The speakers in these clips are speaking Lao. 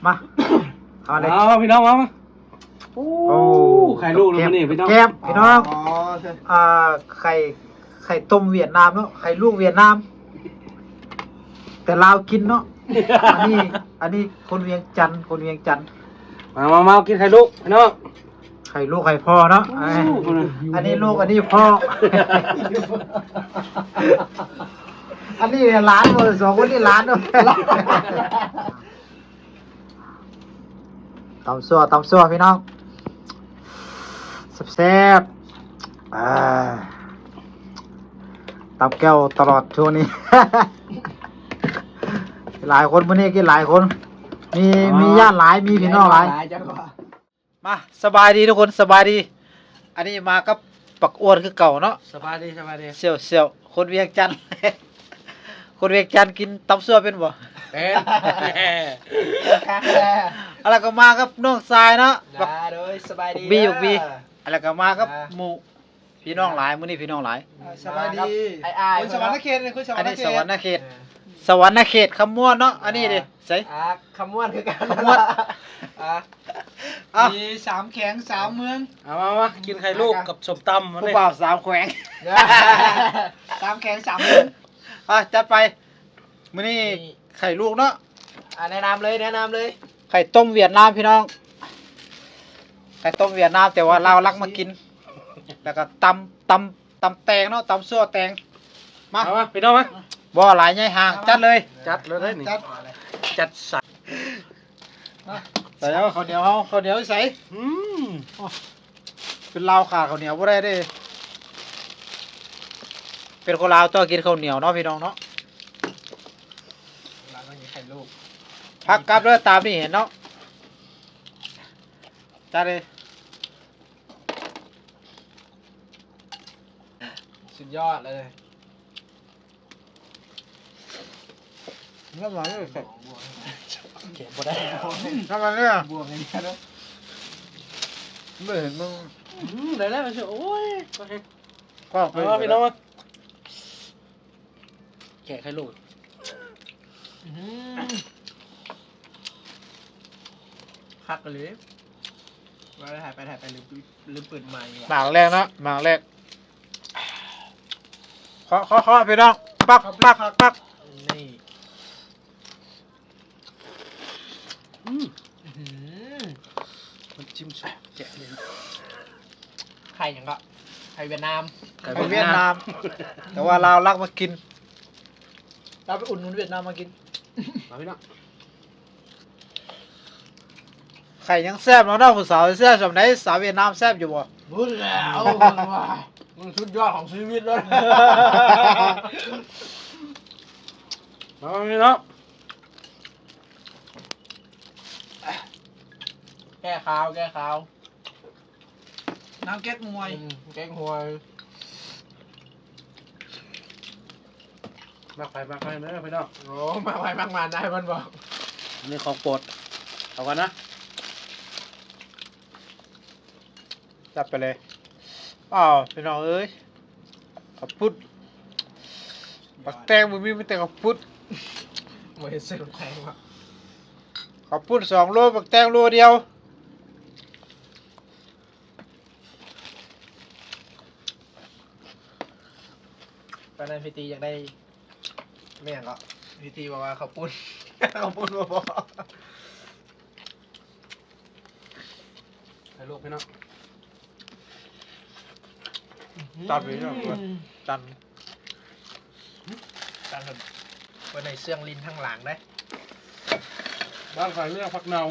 ມາ ເອົາເລີຍ ເອົາພີ່ນ້ອງ ເອົາມາ ໂອ້ ໂອ້ ໄຂ່ລູກນຳມື້ນີ້ພີ່ນ້ອງ ແກ້ມພີ່ນ້ອງ ອໍ ອ່າ ໄຂ່ ໄຂ່ຕົ້ມຫວຽດນາມເນາະ ໄຂ່ລູກຫວຽດນາມ ແຕ່ລາວກິນເນາະ ອັນນີ້ ອັນນີ້ຄົນວຽງຈັນ ຄົນວຽງຈັນ ມາ ມາ ມາກິນໄຂ່ລູກພີ່ນ້ອງ ໄຂ່ລູກໄຂ່ພໍ່ເນາະ ໂອ້ ອັນນີ້ລູກ ອັນນີ້ພໍ່ ອັນນີ້ຫຼານ ສອງຄົນນີ້ຫຼານເນາະ. ຕຳຊົ່ວ ຕຳຊົ່ວພີ່ນ້ອງ ແຊບໆ ອ່າ ຕຳແຈ່ວຕະຫຼອດຊ່ວງນີ້ ຫຼາຍຄົນ ມື້ນີ້ກິນຫຼາຍຄົນ ມີ ອໍ ມີຍາດຫຼາຍ ມີພີ່ນ້ອງຫຼາຍ ຫຼາຍຈັງຫວະ ມາ ສະບາຍດີທຸກຄົນ ສະບາຍດີ ອັນນີ້ມາກັບບັກອ້ວນຄືເກົ່າເນາະ ສະບາຍດີ ສະບາຍດີ ສ່ຽວໆ ຄົນວຽງຈັນ ຄົນວຽງຈັນກິນຕຳຊົ່ວເປັນບໍ່? ເປັນ ແລ້ວກໍມາກັບນ້ອງຊາຍເນາະ ອ່າ ບັກ ໂດຍ ສະບາຍດີ ບັກບີ ບັກບີ ອ່າ ແລ້ວກໍມາກັບ ອ່າ ໝູ່ພີ່ນ້ອງຫຼາຍ ມື້ນີ້ພີ່ນ້ອງຫຼາຍ ອ່າ ສະບາຍດີ ມາກັບອ້າຍໆ ຄົນສະຫວັນນະເຂດ ຄົນສະຫວັນນະເຂດ ອັນນີ້ສະຫວັນນະເຂດ ອ່າ ສະຫວັນນະເຂດຄຳມ່ວນເນາະ ອັນນີ້ເດ້ ອ່າ ໃສ ອ່າ ຄຳມ່ວນຄືກັນ ຄຳມ່ວນ ອ່າ ອ່ະ ມີສາມແຂວງສາມເມືອງ ເອົາມາ ມາ ກິນໄຂ່ລູກກັບສົ້ມຕຳ ຜູ້ບ່າວສາມແຂວງ ສາມແຂວງສາມເມືອງ ອ່ະ ຈັດໄປ ມື້ນີ້ ນີ້ ໄຂ່ລູກເນາະ ອ່ະ ແນະນຳເລີຍ ແນະນຳເລີຍ ໄຂ່ຕົ້ມຫວຽດນາມພີ່ນ້ອງ ໄຂ່ຕົ້ມຫວຽດນາມ ແຕ່ວ່າລາວລັກມາກິນ ແລ້ວກໍຕຳ ຕຳ ຕຳແຕງເນາະ ຕຳຊົ່ວແຕງ ມາ ເອົາມາພີ່ນ້ອງມາ ບໍ່ຫຼາຍໃຫຍ່ຫ່າງ ຈັດເລີຍ ຈັດເລີຍນີ້ ຈັດ ຈັດສັນ ໃສ່ເອົາເຂົ້າໜຽວເຮົາ ເຂົ້າໜຽວໃສ ອືມ ເປັນລາວຂາດເຂົ້າໜຽວບໍ່ໄດ້ເດ້ ເປັນຄົນລາວຕ້ອງກິນເຂົ້າໜຽວເນາະ ພີ່ນ້ອງເນາະ ລາວຕ້ອງກິນໄຂ່ລູກ ພັກກັບເດີ ຕາມນີ້ເຫັນເນາະ ຈັດເລີຍ ສຸດຍອດເລີຍ ນ້ຳລາຍເລີຍ ແຂນບໍ່ໄດ້ ນ້ຳລາຍເລີຍ ບວມຢ່າງດຽວເດີ ບໍ່ເຫັນມຶງ ອືມ ໄດ້ແລ້ວ ໂອ້ຍ ກໍເປັນ ເອົາພີ່ນ້ອງ ແກະໄຂ່ລູກ ອືມ ຄັກອີ່ຫຼີ ວ່າໄດ້ຖ່າຍໄປຖ່າຍໄປ ລືມ ລືມເປີດໄມ ໝາກແລກເນາະ ໝາກແລກ ເຄາະ ເຄາະ ເຄາະ ພີ່ນ້ອງ ປັກ ປັກ ປັກ ນີ້ ອືມ ອືມ ນ້ຳຈິ້ມແຈະເລີຍ ໄຂ່ຫຍັງກໍ ໄຂ່ຫວຽດນາມ ໄຂ່ຫວຽດນາມ ແຕ່ວ່າລາວລັກມາກິນ ລາວໄປອຸດໜູນຫວຽດນາມມາກິນ ມາພີ່ນ້ອງ ໄຂ່ຍັງແຊບເນາະ ຜູ້ສາວແຊບສ່ຳໃດ ສາວຫວຽດນາມແຊບຢູ່ບໍ່? ພຸ້ນແຫຼະ ໂອ້ ມັນສຸດຍອດຂອງຊີວິດເລີຍ ມາພີ່ນ້ອງ ແກ້ຄາວ ແກ້ຄາວ ນ້ຳແກ້ງຮວຍ ອືມ ແກ້ງຮວຍ ມັກໃຜມັກມັນເດີພີ່ນ້ອງ ໂອ້ ມັກໃຜມັກມັນໄດ້ເພິ່ນບອກ ອັນນີ້ຂອງໂປດ ເອົາກ່ອນນະ ຈັດໄປເລີຍ ອ້າວ ພີ່ນ້ອງເອີຍ ເຂົ້າປຸ້ນ ບັກແຕງບໍ່ມີ ມີແຕ່ເຂົ້າປຸ້ນ ບໍ່ເຮັດໃສ່ບັກແຕງວະ ເຂົ້າປຸ້ນສອງໂລ ບັກແຕງໂລດຽວ ຕອນນັ້ນພີ່ຕີຢາກໄດ້ ແມ່ນເນາະ ພີ່ຕີບອກວ່າເຂົ້າປຸ້ນ ເຂົ້າປຸ້ນບໍ່ພໍ ໃຫ້ລູກພີ່ນ້ອງ ຕັດໄປເນາະ ຕັດ ຕັດ ເພິ່ນໃຫ້ເຊື່ອງລິ້ນທາງຫຼັງເດ້ ບ້ານຂ້ອຍເອີ້ນຜັກເນົ່າ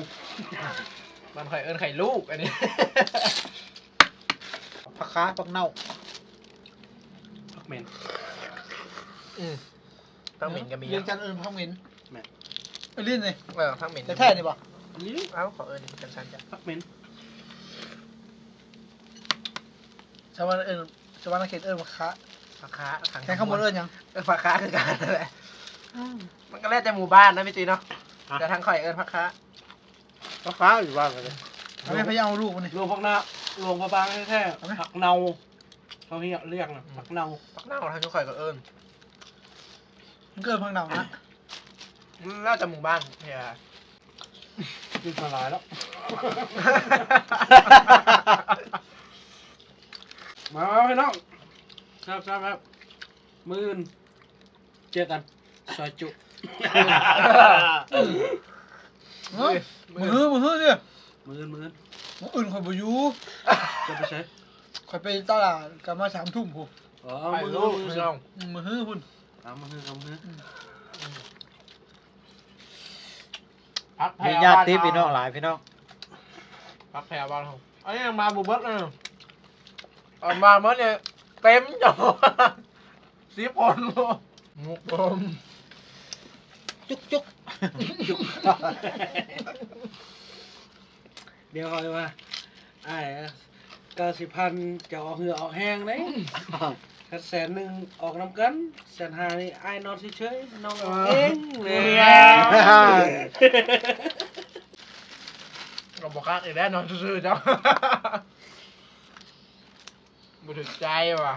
ບ້ານຂ້ອຍເອີ້ນໄຂ່ລູກ ອັນນີ້ ຜັກຄາ ຜັກເນົ່າ ຜັກເໝັນ ອືມ ຜັກເໝັນກໍມີ ວຽງຈັນເອີ້ນຜັກເໝັນ ແມ່ນ ເອີ້ນລີ້ນນີ້ ເອີ ຜັກເໝັນ ແທ້ໆນີ້ບໍ່? ນີ້ ເອົ້າ ເຂົາເອີ້ນຈັ່ງຊັ້ນຈ້ະ ຜັກເໝັນ ຊາວບ້ານເອີ້ນ ສະຫວັນນະເຂດເອີ້ນຜັກຄາ ຜັກຄາ ທາງຂ້າງບົນເອີ້ນຫຍັງ? ເອີ້ນຜັກຄາຄືກັນນັ້ນແຫຼະ ມັນກໍແລ້ວແຕ່ໝູ່ບ້ານນະ ພີ່ຕີເນາະ ແຕ່ທາງຂ້ອຍເອີ້ນຜັກຄາ ພະຄາຢູ່ບ້ານເລີຍ ອັນນີ້ພະເຈົ້າເອົາລູກມັນນີ້ ຫຼວງພະນາ ຫຼວງພະບາງແທ້ໆ ເອົາໄໝ? ຜັກເນົ່າ ເຂົາຮຽກນະ ອືມ ຜັກເນົ່າ ຜັກເນົ່າ ທາງຢູ່ຂ້ອຍກໍເອີ້ນ ມັນກໍເອີ້ນຜັກເນົ່ານະ ມັນແລ້ວແຕ່ໝູ່ບ້ານ ເອີ ກິນປາຫຼາຍແລ້ວ. ມາ ມາພີ່ນ້ອງ ແຊບໆ ມື້ອື່ນເຈີກັນ ຊອຍຈຸ. ມື້ ມື້ອື່ນ ມື້ອື່ນເດີ ມື້ອື່ນ ມື້ອື່ນຂ້ອຍບໍ່ຢູ່. ເຈົ້າໄປໃສ? ຂ້ອຍໄປຕະຫຼາດ ກັບມາສາມທຸ່ມພຸ້ນ. ອໍ ມື້ອື່ນ ມື້ອື່ນ ອືມ ມື້ອື່ນພຸ້ນ. ເອົາ ມື້ອື່ນ ມື້ອື່ນ ອືມ ມີຍາດຕິພີ່ນ້ອງຫຼາຍພີ່ນ້ອງ. ພັກແຖວບ້ານເຮົາ ອັນນີ້ຍັງມາບໍ່ເບິດເລີຍ ເອົາມາເໝິດນີ້ເຕັມຢູ່ ສິບຄົນ. ໝູ່ກົມ ຈຸກໆ ຈຸກ ດຽວຂ້ອຍວ່າ ອ້າຍ ເກົ້າສິບພັນ ເຈົ້າອອກເຫື່ອອອກແຮງເດ້. ຄັນແສນໜຶ່ງອອກນຳກັນ ແສນຫ້ານີ້ອ້າຍນອນເສີຍໆ ນ້ອງອອກເອງເລີຍ. ກໍບໍ່ຄັກອີກແລ້ວ ນອນຊື່ໆ ເຈົ້າ ບໍ່ຖືກໃຈວ່າ.